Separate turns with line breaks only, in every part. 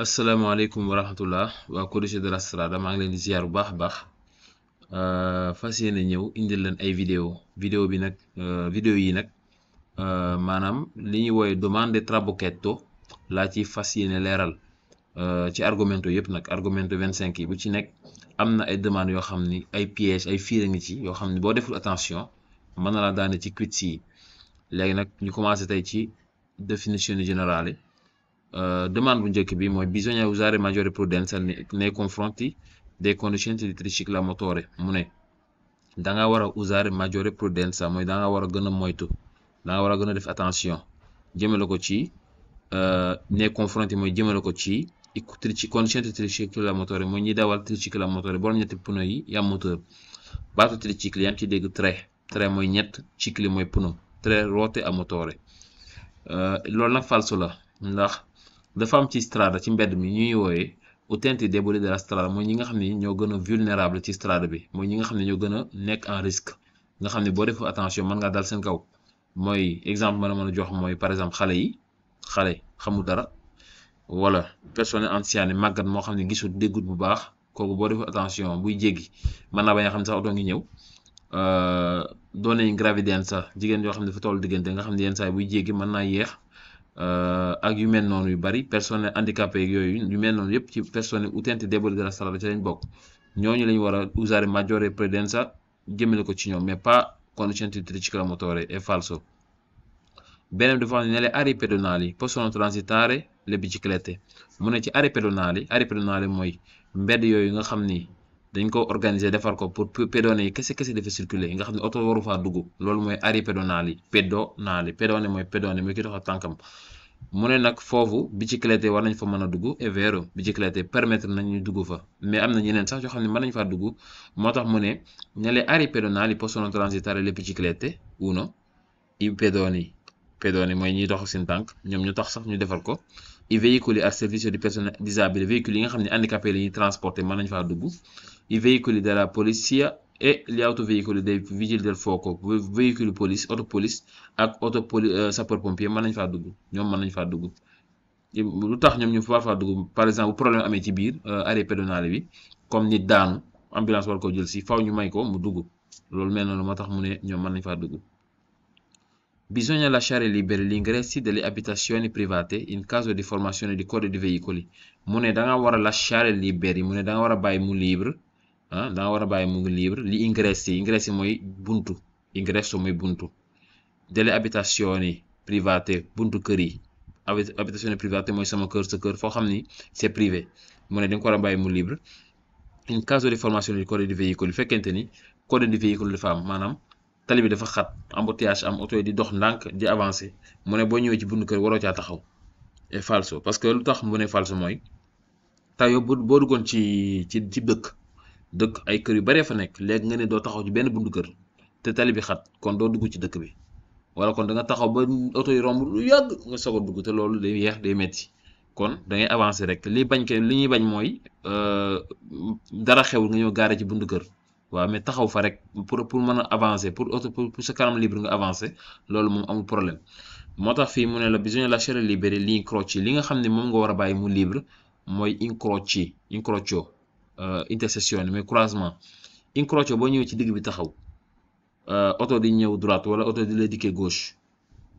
asalaamaaleykum wa rahmatullah waa Codice de la Strada maa ngi leen di ziar bu baax a baax fas yéene ñëw indil leen ay vidéo bi nag vidéo yi nag maanaam li ñuy woowe domande trabocchetto laa ci fas yéene leeral ci argumento yëpp nag argumento 25 yi bu ci nekk am na ay demande yoo xam ni ay piège ay fiir ngi ci yoo xam ni boo deful attention mën na la daane ci quiz yi léegi nag ñu commencé tey ci definizione generale. Demande bu njëkk bi mooy bisogna usare maggiore prudenza nei confronti dei conducenti di triciclo a motore mu ne da nga war a usare maggiore prudenza mooy da nga war a gën a moytu da nga war a gën a def attention jëmale ko ci nei confronti mooy jëmale ko ci conducenti di triciclo a motore mooy ñi dawal triciclo a motore borom ñetti pneu yi yam moteur baatu triciclo yaa ngi ci dégg tre mooy ñett cicli mooy pneu tre ruote a motore loolu nag falso la ndax dafa am ci strada ci mbedd mi ñuy wooyee utenti deboli della strada mooy ñi nga xam ne ñoo gën a vulnérable ci strada bi mooy ñi nga xam ne ñoo gën a nekk en risque nga xam ne boo defee attention mën ngaa dal seen kaw mooy exemple mën a jox mooy par exemple xale xamul dara wala personne anziane màggat moo xam ne gisul déggut bu baax kooku boo defee attention buy jéggi mën naa bañ a xam ne sax oto ngi ñëw doone gravidanza jigéen yoo xam ne dafa toll diggante nga xam ne yenn saa yi buy jéggi mën naa yéex ak yu mel noonu yu bari personnes handicapées yooyu yu mel noonu yëpp ci personnes utenti deboli della strada ci lañ bokk ñooñu lañ war a usare maggiore prudenza jëmale ko ci ñoom mais pas conducenti di triciclo a motore è falso. Beneen dafa wax ne nelle aree pedonali possono transitare le biciclette mu ne ci aree pedonali mooy mbedd yooyu nga xam ni dañ ko organiser defar ko pour pédone yi kese dafa circuler nga xam ne oto waru faa dugg loolu mooy aree pedonali pedone mooy ki dox ak tànkam mu ne nag foofu biciclette war nañ fa mën a dugg è vero biciclette permettre nañ ñu dugg fa mais am na ñeneen sax yoo xam ne mën nañ faa dugg moo tax mu ne nelle aree pedonali possono transitare le biciclette i pedoni mooy ñuy dox ak seen tànk ñoom ñu tax sax ñu defar ko i veicoli a servizio di persone disabili véhicules yi nga xam ne handicapé la ñuy transporter mën nañ faa dugg i veicoli della polizia e gli autoveicoli dei vigili del fuoco véhicule police auto police ak sapeur pompier mën nañ faa dugg ñoom mën nañ faa dugg lu tax ñoom ñu war faa dugg par exemple bu problème amee ci biir arrêt pédonal bi comme nit daanu ambulance war ko jël si faw ñu may ko mu dugg loolu mel noonu moo tax mu ne ñoom mën nañ faa dugg. Bisogna lasciare liberi gli ingressi delle abitazioni private in caso di formazione di code di veicoli mu ne da nga war a lasciare liberi mu ne da nga war a bàyyi mu libre da nga war a bàyyi mu libre li ingressi mooy buntu ingresso mooy buntu delle abitazioni private buntu kër yi abitazioni private mooy sama kër sa kër foo xam ni c'est privé mu ne da nga ko war a bàyyi mu libre in caso di formazione di code di veicoli fekkente ni code di veicoli dafa am maanaam tali bi dafa xat embouteillage am oto yi di dox ndànk di avancer mu ne boo ñëwee ci buntu kër waroo caa taxaw et falso parce que lu tax mu ne falso mooy tey yow boo duggoon ci dëkk ay kër yu baree fa nekk léegi nga ne doo taxaw ci benn buntu kër te tali bi xat kon doo dugg ci dëkk bi wala kon da nga taxaw ba oto yi romb lu yàgg nga soog a dugg te loolu day yeex day metti kon da ngay avancer rek li ñuy bañ mooy dara xewul nga ñëw gaare ci buntu kër. waaw mais taxaw fa rek pour mën a avancer pour sa kanam libre nga avancer loolu moom amul problème moo tax fii mu ne la bisogna lasciare liberi gli incroci li nga xam ne moom nga war a bàyyi mu libre mooy incrocio intersezione mooy croisement incrocio boo ñëwee ci digg bi taxaw oto di ñëw droite wala oto di la dikkee gauche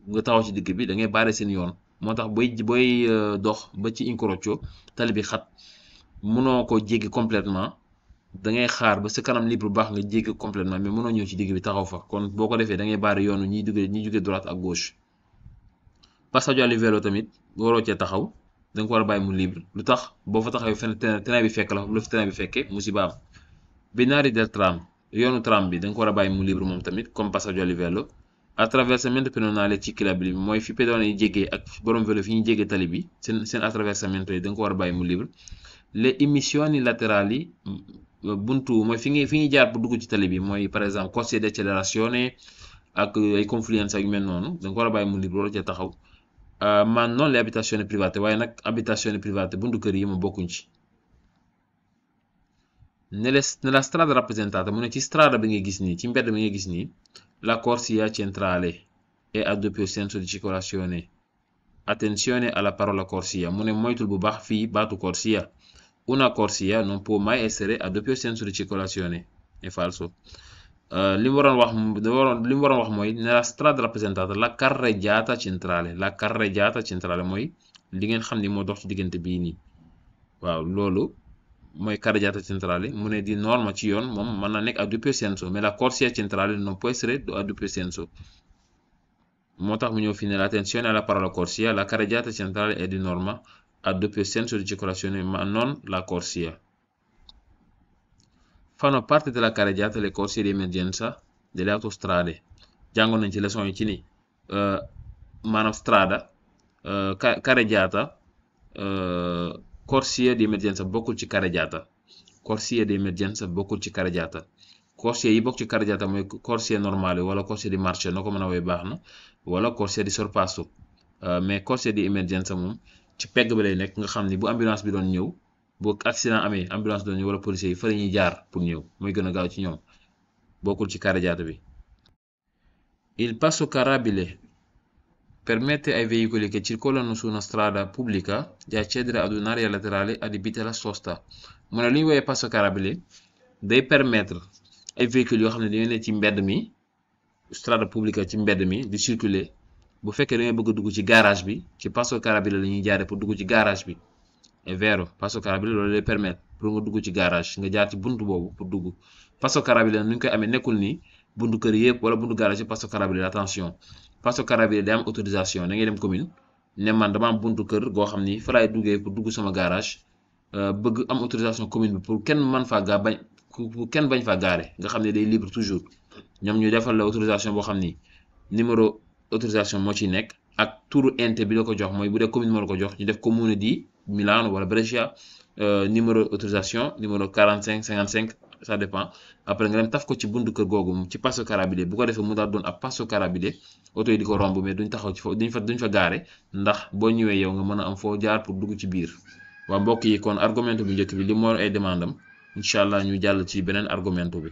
nga taxaw ci digg bi da ngay baare seen yoon moo tax booy dox ba ci incrocio tali bi xat mënoo ko jéggi complètement da ngay xaar ba sa kanam libre bu baax nga jéggi complètement mais mënoo ñëw ci digg bi taxaw fa kon boo ko defee da ngay baari yoonu ñi jóge droite ak gauche. Passaggio a livello tamit waroo cee taxaw da nga ko war a bàyyi mu libre lu tax boo fa taxawee fenn train bi fekk la lu fi train bi fekkee musiba am. Binari del tram yoonu tram bi da nga ko war a bàyyi mu libre moom tamit comme passaggio a livello. Attraversamento pedonale ciclabile mooy fi pédone yi jéggee ak borom vélo fi ñuy jéggee tali bi seen attraversamento yi da nga ko war a bàyyi mu libre. Les emissioni laterali buntu mooy fi ñuy jaar bu dugg ci tali bi mooy par exemple corsie d'accelerazione ak ay confluenza yu mel noonu da nga ko war a bàyyi mu libre wala ca taxaw ma non le abitazioni private waaye nag abitazioni private buntu kër yi moom bokkuñ ci. Nella strada rappresentata mu ne ci strada bi ngay gis nii ci mbedd bi ngay gis nii la corsia centrale è a doppio senso di circolazione attenzione alla parola corsia mu ne moytul bu baax fii baatu corsia. Una corsia non può mai essere a doppio senso di circolazione, è falso. Li mu waroon wax mooy nella strada rappresentata la carreggiata centrale mooy li ngeen xam ni moo dox ci diggante bii nii waaw loolu mooy carreggiata centrale mu ne di norma ci yoon moom mën na nekk a doppio senso mais la corsia centrale non può essere a doppio senso moo tax mu ñëw fi ne l'attenzione alla parola corsia, la carreggiata centrale è di norma a doppio senso di circolazione ma non la corsia. Fanno parte della carreggiata le corsie di emergenza delle autostrade. Jàngoon nañ ci leçon yi ci ni maanaam strada carreggiata corsia di emergenza bokkul ci carreggiata. Corsia di emergenza bokkul ci carreggiata. Corsia yi bokk ci carreggiata mooy corsia normale wala corsia di marcia noo ko mën a woowee baax na wala corsia di sorpasso mais corsia di emergenza moom ci pegg bi lay nekk nga xam ni bu ambulance bi doon ñëw bu accident amee ambulance doon ñëw wala policier yi fa la ñuy jaar pour ñëw mooy gën a gaaw ci ñoom bokkul ci carreggiata bi. Il passo carrabile permette ai veicoli che circolano su una strada pubblica di accedere ad un'area laterale adibita alla sosta. mu ne lu ñu woowee passo carrabile day permettre ay véhicules yoo xam ne dañoo ne ci mbedd mi strada pubblica ci mbedd mi di circuler bu fekkee dañoo bëgg a dugg ci garage bi ci passo carrabile la ñuy jaaree pour dugg ci garage bi. È vero passo carrabile loolu lay permettre pour nga dugg ci garage nga jaar ci buntu boobu pour dugg passo carrabile nu ñu koy amee nekkul ni buntu kër yëpp wala buntu garage passo carrabile attention passo carrabile day am autorisation da ngay dem commune ne man dama am buntu kër goo xam ni fa laay duggee pour dugg sama garage bëgg am autorisation commune bi pour kenn mën faa kenn bañ faa gaare nga xam ne day libre toujours ñoom ñu defal la autorisation boo xam ni numéro autorisation moo ciy nekk ak turu ente bi la ko jox mooy bu dee commune moo la ko jox ñu def comune di Milano wala Brescia numéro autorisation numéro 45 55 ça dépend après nga dem taf ko ci buntu kër googu ci passo carrabile bu ko defee mu daal doon ab passo carrabile oto yi di ko romb mais duñ taxaw ci foofu duñ fa gaare ndax boo ñëwee yow nga mën a am foo jaar pour dugg ci biir. waa mbokk yi kon argument bu njëkk bi li moo ay demande am incha allah ñu jàll ci beneen argument bi.